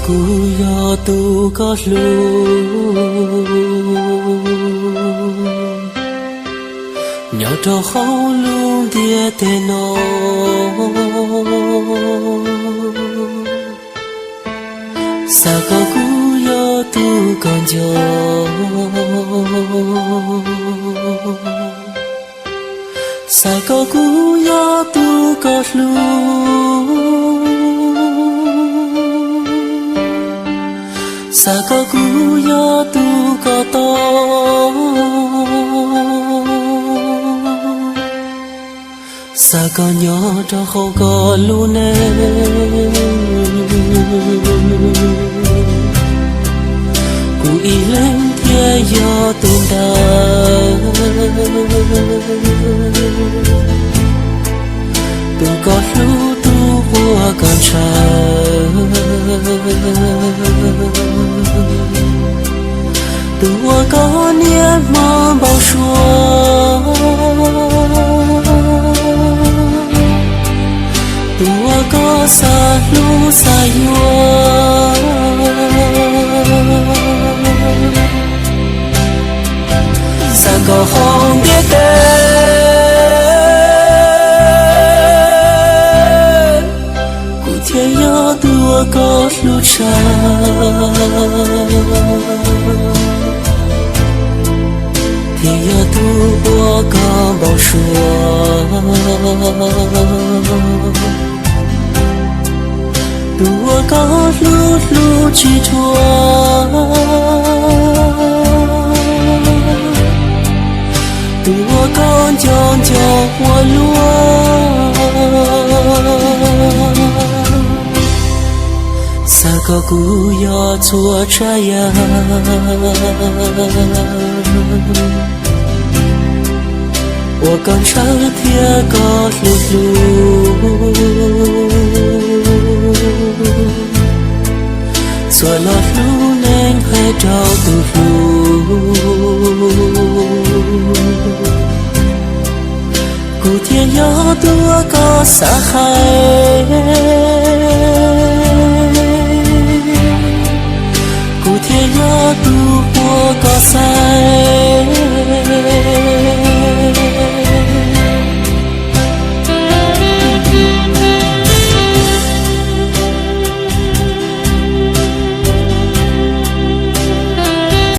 Kuv yog tus koj hlub, nyob rau hauv lub ntiaj teb no, xav kom kuv yog tus koj nco, xav kom kuv yog tus koj hlub, xav kom kuv yog tus koj tau, xav kom nyob rau hauv koj lub neej, kuv ib leeg thiaj yog tus ntawd, tus koj hlub, tus uas koj ntshaw, tus uas koj niaj hmo npau suav, tus uas koj xav hlub xav yuav, xav kom hauv ntiaj teb, kuv thiaj yog tus uas koj hlub tshaj, thiaj yog tus uas koj npau suav, tus uas koj hlub hlub tsis dhuav, tus uas koj nco nco ua luaj, xav kom kuv yog txhua tsav yam uas koj ntshaw thiab koj hlub hlub, txhua lo lub neej pheej raug tus hlub, kuv thiaj yog tus uas koj xav hais, kuv thiaj yog